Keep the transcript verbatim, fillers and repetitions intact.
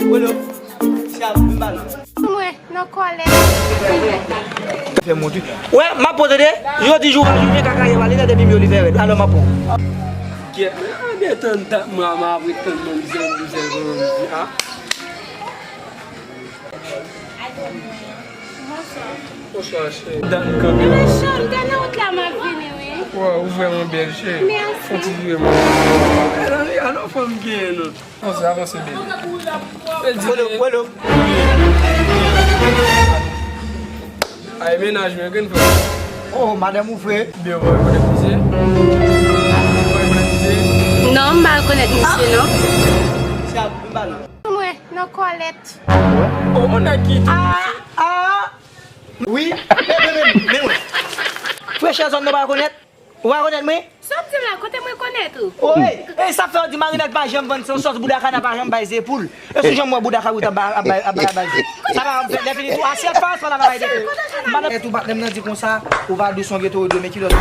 Polo, si a vin bal. Mwen, nan kòlèt. Fè mwen di. Wè, m ap poze de. Yo di jou, jou, vye kaka, ye pale, tande bim yo, li fè rèd. Alò, m ap pran. Kèt, men, an detann tap mwen, m ap ret tann manmzèl, manmzèl, manmzèl, a. Bonswa, cheri. Dan kanpe. Mwen chòm, dan nan wout la, m ap vini, wi. Waw, ou vrèman bèl, cheri. Mèsi. Fon ti vire mwen. Alò, fanm gen non. Avanse, avanse, bebe. Polo, polo. Ay, mennaj mwen, gen fè. Oh, madanm ou vre. Byen, ou pa rekonèt misye? Ou pa rekonèt misye? Non, m pa rekonèt misye, non. Se a m pale. Mwen, nan kòlèt. Oh, on nèg ki tou. Ah, ah. Wi. Men, men, men, men, mwen. Frechè zòn nan pa rekonèt. Ou pa rekonèt mwen? Sa w ap di m la, kote mwen konèt ou? Oh, hey, hey, sa fè w di marinad pa janm vann san sòs, bouda kana pa janm bay ze poul. E sou janm wè bouda kabrit ap bay, ap bay, ap bay, ap bay ze. Sa pa fè lè fini tou, asyèt pa, sa la pa bay de. Madanm, tou patnè m nan di konsa, ou pa dous, on gen toro de men kilòt.